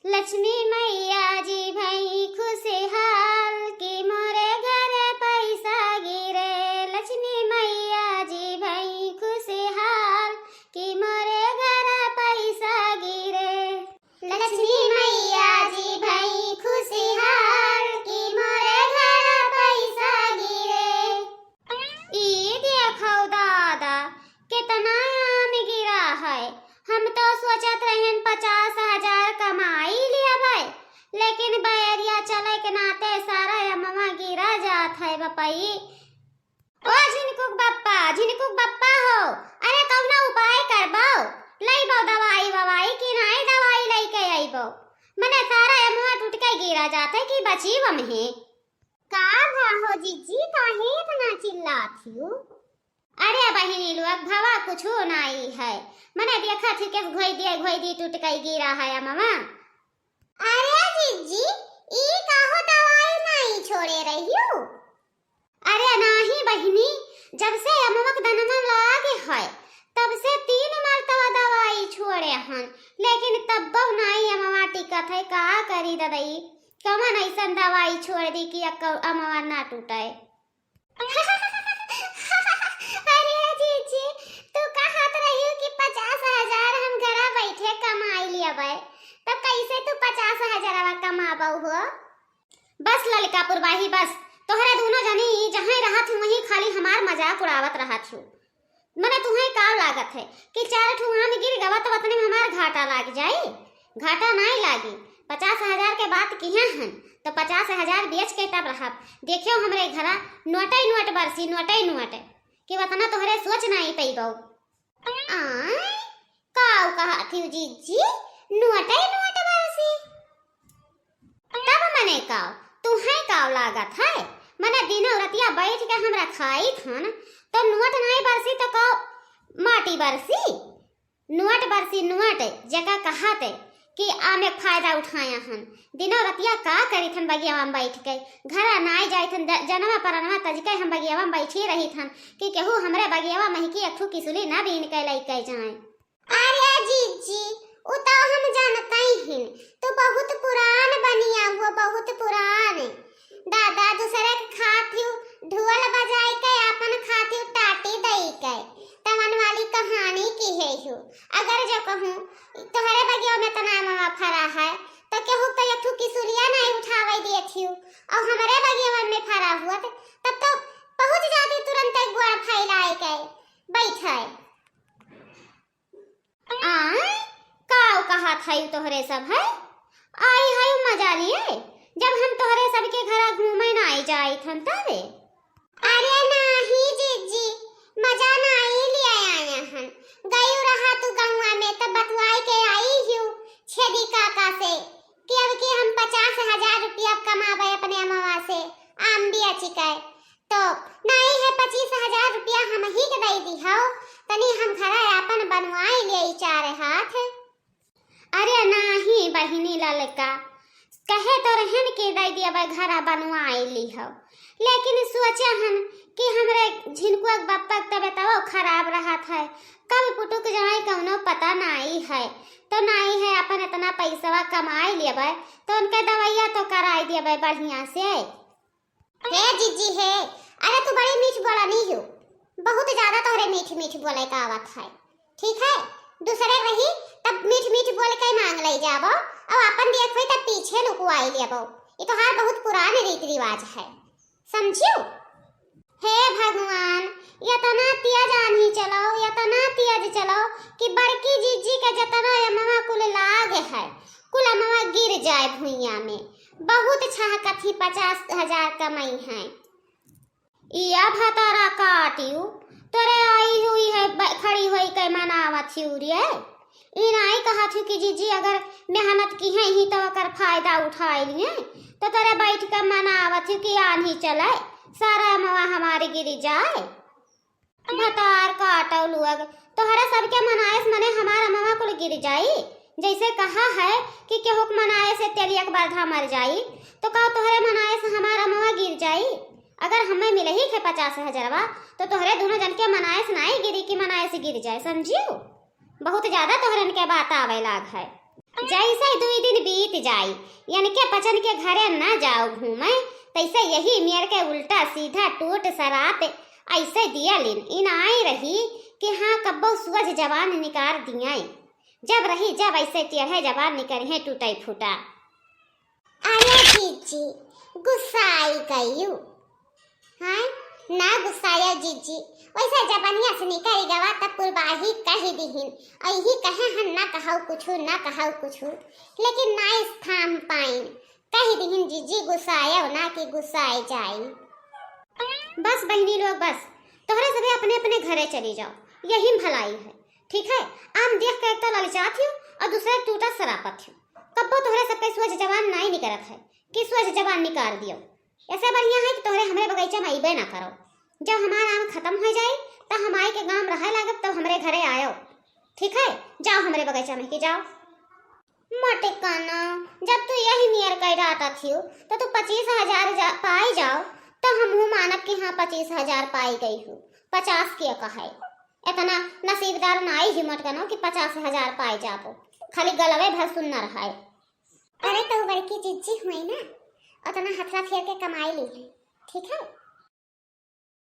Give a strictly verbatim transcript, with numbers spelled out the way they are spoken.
लक्ष्मी मैया जी भई खुशहाल कि मोरे घर पैसा गिरे। लक्ष्मी मैया जी भई खुशहाल कि मोरे घर पैसा गिरे। लक्ष्मी मैया जी भई खुशहाल कि मोरे घर पैसा गिरे। ई देखो दादा, कितना आम गिरा है। हम तो सोचत रहन पचास हजार कमाई लेबै, लेकिन बैरिया चले के नाते सारा अमवा गिरा जात है बपई। ओ झिनकुक बप्पा, झिनकुक बप्पा हो, अरे कौनो उपाय करबो, लइबो दवाई ववाई कि नाई दवाई लइके अइबो? मने सारा अमवा टूट के गिरा जात है कि बची बमहे? का भा हो जिज्जी, काहे इतना चिल्लात हियो? अरे बहिनी लोग, भवा कुछो नाई है, मने देखत ही के घोई दिए, घोई दी टूट के गिरा है अमवा। अरे जिज्जी, ई काहो दवाई नाई छोड़े रहियो? अरे नाही बहिनी, जब से अमवक दनवा लागे है, तब से तीन मरतबा दवाई छोड़े हन, लेकिन तब्बो नाई अमवा टिकत है। का करी ददई, कवन ऐसन दवाई छोड़ दी कि अक-, अमवा ना टूटे? अरे जीजी, तू कहत रहियो कि पचास हजार हम घरा बैठे कमाई लियाबै, तब कैसे तू पचास हजारवा कमाबौ हो? बस ललका पुरवाही, बस। तोहरे दोनों जनी जहाँ रहत हो, वहीं खाली हमार मजाक उड़ावत रहत हो। मने तुहें का लागत है कि चार ठो आम गिर गवा तो वतने में हमार घाटा लाग जाई? घाटा नाई लागी। पचास हजार के बात किहे हन, तो पचास हजार बेच के तब रहब। देखियो हमरे घरा नोटै नोट बरसी, नोटै नोट, कि वतना तोहरे सोच नाई पइबौ। आय, काऊ कहत हिउ जीजी, नोटै नोट बरसी? तब मने काऊ, तुहें काऊ लागत है? मने दिनौ रतिया बैठ के हमरा खाइत हन, तो नोट नाई बरसी तो काऊ माटी बरसी? नोट बरसी नोट, जेका कहत कि आमे फायदा उठाया हन। दिनौ रतिया का करित हन बगियावा में बैठ के, घरा नाई जाइत हन, द-, जनवा परनवा तज के हम बगियावा में बैठी रहित हन कि केहू हमरे बगियावा महिकी एक ठू किसुली ना बीन के लइके जाए। अरे जीजी, उ तो हम जानतै हिन, तू बहुत पुरान बनिया हुआ, बहुत पुरान। दादा दूसरे के खातिउ ढोल बजाई के आपन खातिउ टाटी दई के, तवन वाली कहानी किहे हिउ। अगर जो कहूँ तोहरे बगिया में तना अमवा फरा है, तो केहू तो एक ठू किसुलिया नाई उठावे दिए थिउ, और हमरे बगिया में फरा हुआ, तब तो पहुँच जाती तुरंत एक गोड़ फैलाए के बैठे। आय, काऊ कहत हई तोहरे सब है? आई हई मजा लिए, जब हम तोहरे सबके घरा घूमे नाई जाइत हन तबे। अरे नाही जीजी, मजा नाई लिए आया हन। गयू रहा तू गौवा में तब बतुआई के आई हिउ छेदी काका से कि अब की हम पचास हजार रुपया कमाबे अपने अमवा से आम बेच के। तो नाई है पच्चीस हजार रुपया हमही के दई दिहौ, तनी हम घरा आपन बनवाई लेई चार हाथ। अरे नाही बहिनी ललका, कहे तो रहन कि दई दियबै घरा बनवाई लिहौ, लेकिन सोचे हन कि हमरे झिनकुआ के बप्पा के तबियतवा खराब रहत है, कब पुटुक जाए कौनो पता नाई है, तो नाई है अपन इतना पैसवा कमाई लेबै तो उनके दवाइया तो कराई देबै बढ़िया से। हे जीजी हे, अरे तू बड़ी मीठ बोलनी हो, बहुत ज्यादा तोहरे मीठ मीठ बोले का आवत है। ठीक है, दूसरे रही तब मीठ मीठ बोल के मांग ले जाबो, और अपन देख होई तब पीछे लुकवाई लेबो। ये तोहार बहुत पुरान रीत रिवाज है, समझियो? हे भगवान, इतना तेज आन्ही चलो, इतना तेज चलो कि बड़की जीजी के जतना अमवा कुल लाग है, कुल अमवा गिर जाए भुइया में। बहुत छह कथी पचास हजार कमाई है। इया भतारा काटियो, तोरे आई हुई है ब-, खड़ी होई के मनावत हिउ रे। ई नाई कहत हिउ कि जीजी अगर मेहनत किहे ही तो ओकर फायदा उठाई लिए, तो तोरे बैठ के मनावत हिउ कि आन्ही चले, सारा अमवा हमारी गिरी जाए। भतार काटौ लोग, तोहरे सबके मनाए से मने हमार अमवा कुल गिर जाई। जैसे कहा है कि केहू के मनाए से तेलिया के बरधा मर जाई, तो का तोहरे मनाए से हमार अमवा गिर जाई? अगर हमें मिलही के पचास हजारवा, तो तोहरे दोनों जन के मनाए से नाई गिरी कि मनाए से गिर जाए, समझियो? बहुत ज्यादा तोहरन के बात आवे लाग है। जैसे दुई दिन बीत जाई, यनके पचन के घरे न जाओ घूमे, तैसे यही मेर के उल्टा सीधा टूट सराप ऐसे दिया लिन। इन आई रही कि हाँ, कब्बो सुअज जबान निकार दियाई। जब रही जब ऐसे टेढ़े जबान निकरिहे टूटे फूटा। अरे जीजी, गुस्साई गयू। हाँ, ना गुस्साया जीजी, वैसे जबनिया से निकल गवा तब पुरबाही कही दिहिन। अही कहे हन ना कहौ कुछु, ना कहौ कुछु, लेकिन ना स्थान पाइन। कही दिहिन जीजी गुस्सायो ना कि गुस्साए जाई। बस बहिनी लोग बस, तोहरे सभे अपने अपने घरे चली जाओ, यही में भलाई है। ठीक है, आम देख के एक तो ललचात हियो और दूसरे टूटा सरापत हियो। कब्बो तोहरे सबके सोच जबान नाई निकरत है कि सोच जबान निकाल दियो। ऐसे बढ़िया है कि तोहरे हमरे बगीचा में अइबे ना करो। जब हमार आम खत्म हो जाए, तब हम आई के गांव रहे लागब, तब हमरे घरे आयो। ठीक है, जाओ हमरे बगीचा में कि जाओ। मटिकाना, जब तू यही नियर कह डाटत हियो, तो तू पच्चीस हजार जा, पाई जाओ, तो हमहू मानब कि हाँ, पच्चीस हजार पाई गई हूँ। पचास के कहे, इतना नसीबदार नाई ही मटकनो कि पचास हजार पाई जाबो, खाली गलवे भर सुन्नर है। अरे, तो बड़की जिज्जी हुई ना, उतना हथरा फेर के कमाई ली है, ठीक है?